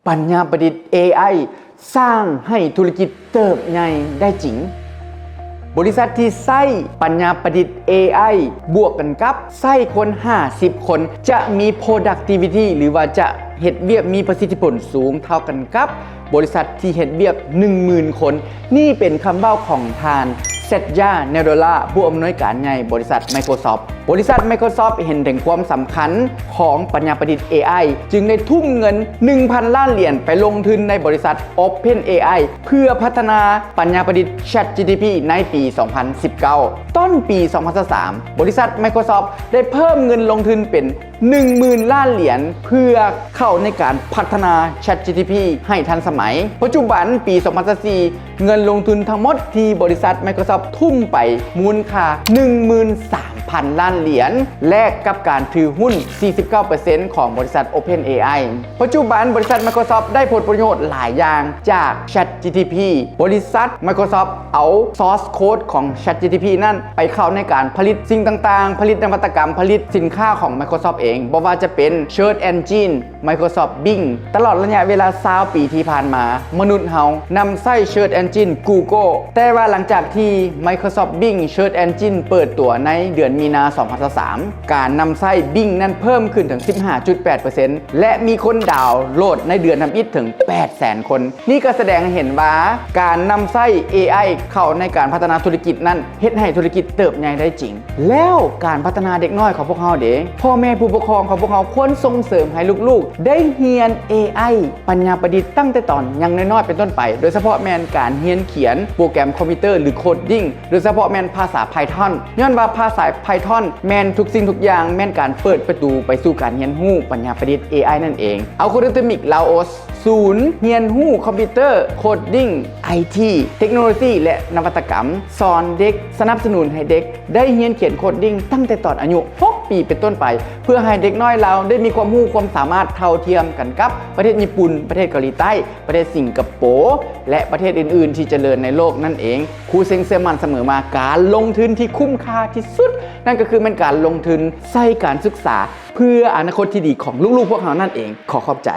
ປັນຍາປະດິດ ເອໄອ ສ້າງໃຫ້ທຸລະກິດເຕີບໃຫຍ່ໄດ້ຈິງ. ບໍລິສັດທີ່ໃຊ້ປັນຍາປະດິດ ເອໄອ ບວກກັນກັບໃຊ້ຄົນຫ້າສິບຄົນ ຈະມີ productivity ຫຼືວ່າຈະເຮັດວຽກມີປະສິດທິຜົນສູງເທົ່າກັນກັບບໍລິສັດທີ່ເຮັດວຽກໜຶ່ງໝື່ນຄົນ. ນີ້ເປັນຄຳເວົ້າຂອງທ່ານ Satya Nadella ຜູ້ອຳນວຍການໃຫຍ່ບໍລິສັດ Microsoft. ບໍລິສັດ Microsoft ເຫັນເຖິງຄວາມສຳຄັນຂອງປັນຍາປະດິດ ເອໄອ ຈຶ່ງໄດ້ທຸ່ມເງິນໜຶ່ງພັນລ້ານຫຼຽນໄປລົງທຶນໃນບໍລິສັດ OpenAI ເພື່ອພັດທະນາປັນຍາປະດິດ ChatGPT ໃນປີສອງພັນສິບເກົ້າ. ຕົ້ນປີສອງພັນຊາວສາມ ບໍລິສັດ Microsoft ໄດ້ເພີ່ມເງິນລົງທຶນເປັນໜຶ່ງໝື່ນລ້ານຫຼຽນ ເພື່ອເຂົ້າໃນການພັດທະນາ ChatGPT ໃຫ້ທັນສະໄໝ. ປັດຈຸບັນ ປີສອງພັນຊາວສີ່ ເງິນລົງທຶນທັງໝົດທີ່ບໍລິສັດ Microsoft ທຸ່ມໄປມູນຄ່າໜຶ່ງໝື່ນສາມພັນລ້ານຫຼຽນ ແລກກັບການຖືຫຸ້ນສີ່ສິບເກົ້າເປີເຊັນຂອງບໍລິສັດ OpenAI. ປັດຈຸບັນ ບໍລິສັດ Microsoft ໄດ້ຜົນປະໂຫຍດຫຼາຍຢ່າງຈາກ ChatGPT. ບໍລິສັດ Microsoft ເອົາ source code ຂອງ ChatGPT ນັ້ນໄປເຂົ້າໃນການຜະລິດສິ່ງຕ່າງໆ, ຜະລິດນະວັດຕະກຳ, ຜະລິດສິນຄ້າຂອງ Microsoft ເອງ, ບໍ່ວ່າຈະເປັນ Search Engine, Microsoft Bing. ຕະຫຼອດໄລຍະເວລາຊາວປີທີ່ຜ່ານມາ, ມະນຸດເຮົານຳໃຊ້ Search Engine Google, ແຕ່ວ່າຫຼັງຈາກທີ່ Microsoft Bing Search Engine ເປີດຕົວໃນເດືອນມີນາ ສອງພັນຊາວສາມ, ການນຳໃຊ້ Bing ນັ້ນເພີ່ມຂຶ້ນເຖິງສິບຫ້າຈຸດແປດເປີເຊັນ ແລະ ມີຄົນດາວໂຫຼດໃນເດືອນທຳອິດເຖິງແປດແສນຄົນ. ນີ້ກໍສະແດງໃຫ້ເຫັນວ່າ ການນຳໃຊ້ ເອໄອ ເຂົ້າໃນການພັດທະນາທຸລະກິດນັ້ນ ເຮັດໃຫ້ທຸລະກິດເຕີບໃຫຍ່ໄດ້ຈິງ. ແລ້ວການພັດທະນາເດັກນ້ອຍຂອງພວກເຮົາເດ? ພໍ່ແມ່ຜູ້ປົກຄອງຂອງພວກເຮົາຄວນສົ່ງເສີມໃຫ້ລູກໆໄດ້ຮຽນ ເອໄອ ປັນຍາປະດິດຕັ້ງແຕ່ຕອນຍັງນ້ອຍໆເປັນຕົ້ນໄປ, ໂດຍສະເພາະແມ່ນການຮຽນຂຽນໂປຣແກຣມຄອມພິວເຕີ ຫຼື coding, ໂດຍສະເພາະແມ່ນພາສາ Python, ຍ້ອນວ່າພາສາ Python ແມ່ນທຸກສິ່ງທຸກຢ່າງ, ແມ່ນການເປີດປະຕູໄປສູ່ການຮຽນຮູ້ປັນຍາປະດິດ ເອໄອ ນັ້ນເອງ. Algorithmic Laos ສູນຮຽນຮູ້ຄອມພິວເຕີ, coding, ໄອທີ, ເຕັກໂນໂລຊີ ແລະ ນະວັດຕະກຳ, ສອນເດັກ, ສະໜັບສະໜູນໃຫ້ເດັກໄດ້ຮຽນຂຽນ coding ຕັ້ງແຕ່ຕອນອາຍຸຫົກປີເປັນຕົ້ນໄປ, ເພື່ອໃຫ້ເດັກນ້ອຍລາວໄດ້ມີຄວາມຮູ້ຄວາມສາມາດເທົ່າທຽມກັນກັບປະເທດຍີ່ປຸ່ນ, ປະເທດເກົາຫຼີໃຕ້, ປະເທດສິງກະໂປ ແລະ ປະເທດອື່ນໆທີ່ຈະເລີນໃນໂລກນັ້ນເອງ. ຄູເຊັງເຊື່ອໝັ້ນສະເໝີວ່າ ການລົງທຶນທີ່ຄຸ້ມຄ່າທີ່ສຸດ ນັ້ນກໍຄືແມ່ນການລົງທຶນໃສ່ການສຶກສາ ເພື່ອອະນາຄົດທີ່ດີຂອງລູກໆພວກເຮົານັ້ນເອງ. ຂໍຂອບໃຈ.